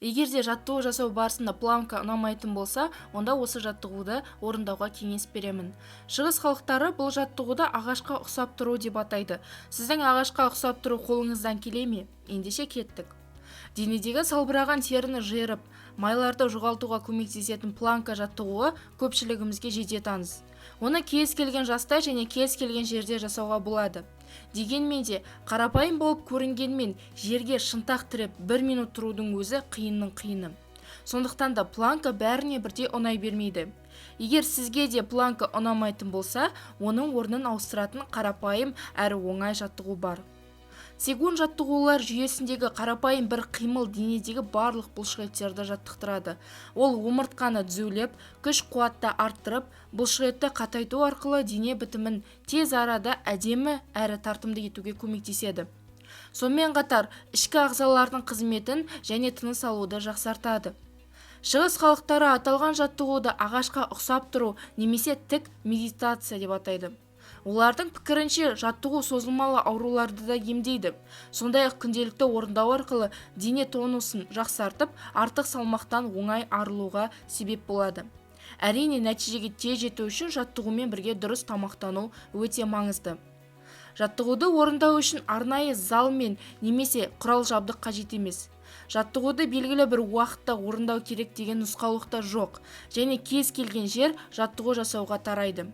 Егер де жаттығу жасау барысында планка ұнамайтын болса, онда осы жаттығуды орындауға кеңес беремін. Шығыс халықтары бұл жаттығуды ағашқа ұқсап тұру деп атайды. Сіздің ағашқа ұқсап тұру қолыңыздан келе ме? Ендеше кеттік. Денедегі салбыраған теріні жиырып, майларды жоғалтуға көмектесетін планка жаттығуы көпшілігімізге жете таныс. Оны кез келген жаста және кез келген жерде жасауға болады. Дегенмен де, қарапайым болып көрінгенмен, жерге шынтақ тіреп бір минут тұрудың өзі қиынның қиыны. Сондықтан да планка бәріне бірдей ұнай бермейді. Егер сізге де планка ұнамайтын болса, оның орнын ауыстыратын қарапайым әрі оңай жаттығу бар. Цигун жаттығулар жүйесіндегі қарапайым бір қимыл денедегі барлық бұлшықеттерді жаттықтырады. Ол омыртқаны түзулеп, күш-қуатты арттырып, бұлшықетті қатайту арқылы дене бітімін тез арада әдемі әрі тартымды етуге көмектеседі. Сонымен қатар, ішкі ағзалардың қызметін және тыныс алуды жақсартады. Шығыс халықтары аталған жаттығуды ағашқа ұқсап тұру немесе тік медитация деп атайды. Олардың пікірінше, жаттығу созылмалы ауруларды да емдейді. Сондай-ақ күнделікті орындау арқылы дене тонусын жақсартып, артық салмақтан оңай арылуға себеп болады. Әрине, нәтижеге тез жету үшін жаттығумен бірге дұрыс тамақтану өте маңызды. Жаттығуды орындау үшін арнайы зал мен немесе құрал-жабдық қажет емес. Жаттығуды белгілі бір уақытта орындау керек деген нұсқаулық та жоқ, және кез келген жер жаттығу жасауға тарайды.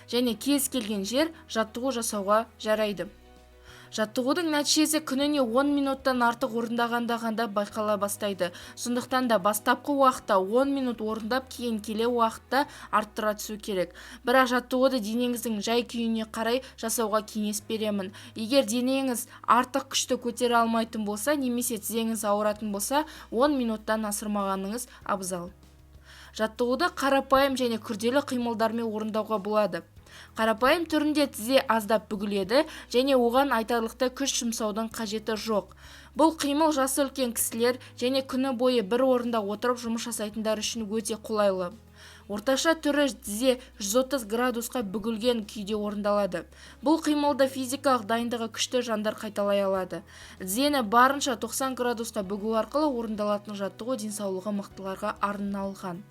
Және кез келген жер жаттығу жасауға жарайды. Жаттығудың нәтижесі күніне 10 минуттан артық орындағанда ғана байқала бастайды. Сондықтан да бастапқы уақытта 10 минут орындап, кейін келе уақытта арттыра түсу керек. Бірақ жаттығуды денеңіздің жай-күйіне қарай жасауға кеңес беремін. Егер денеңіз артық күшті көтере алмайтын болса, немесе тізеңіз ауыратын болса, 10 минуттан асырмағаныңыз абзал. Жаттығуды қарапайым және күрделі қимылдармен орындауға болады. Қарапайым түрінде тізе аздап бүгіледі және оған айтарлықтай күш жұмсаудың қажеті жоқ. Бұл қимыл жасы үлкен кісілер және күні бойы бір орында отырып жұмыс жасайтындар үшін өте қолайлы. Орташа түрі тізе 130 градусқа бүгілген күйде орындалады. Бұл қимылды физикалық дайындығы күшті жандар қайталай алады. Тізені барынша 90 градусқа бүгу арқылы орындалатын жаттығу денсаулығы мықтыларға арналған.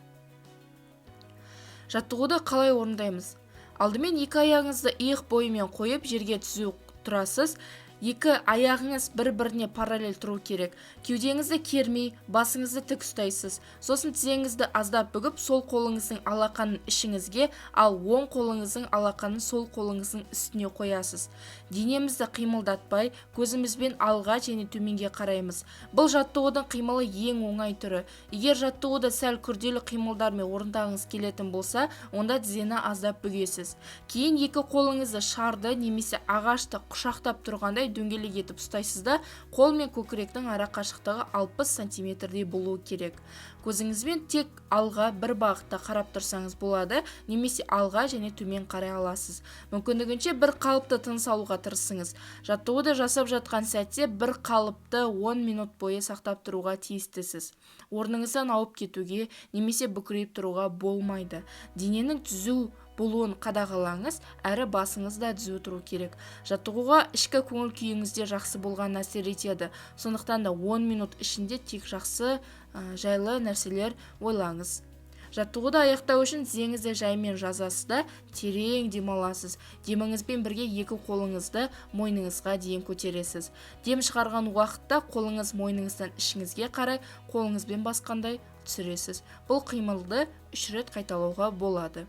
Жаттығуды қалай орындаймыз? Алдымен екі аяғыңызды иық бойымен қойып, жерге түзу тұрасыз. Екі аяғыңыз бір-біріне параллель тұру керек. Кеудеңізді кермей, басыңызды тік ұстайсыз. Сосын тізеңізді аздап бүгіп, сол қолыңыздың алақанын ішіңізге, ал оң қолыңыздың алақанын сол қолыңыздың үстіне қоясыз. Денемізді қимылдатпай, көзімізбен алға және төменге қараймыз. Бұл жаттығудың қимылы ең оңай түрі. Егер жаттығуды сәл күрделі қимылдармен орындағыңыз келетін болса, онда тізені аздап бүгесіз. Кейін екі қолыңызды шарды немесе ағашты құшақтап тұрғандай дөңгелек етіп ұстайсыз да, қол мен көкіректің ара қашықтығы 60 сантиметрдей болуы керек. Көзіңізбен тек алға бір бағытта қарап тұрсаңыз болады, немесе алға және төмен қарай аласыз. Мүмкіндігінше бір қалыпты тыныс алуға тырысыңыз. Жаттығуды жасап жатқан сәтте бір қалыпты 10 минут бойы сақтап тұруға тиістісіз. Орныңыздан ауып кетуге немесе бүкірейіп тұруға болмайды. Дененің түзу болуын қадағалаңыз, әрі басыңыз да түзу тұру керек. Жаттығуға ішкі көңіл күйіңіз де жақсы болған әсер етеді. Сондықтан да 10 минут ішінде тек жақсы, жайлы нәрселер ойлаңыз. Жаттығуды аяқтау үшін тізеңізді жаймен жазасыз да, терең демаласыз. Деміңізбен бірге екі қолыңызды мойныңызға дейін көтересіз. Дем шығарған уақытта қолыңыз мойныңыздан ішіңізге қарай, қолыңызбен басқандай түсіресіз. Бұл қимылды 3 рет қайталауға болады.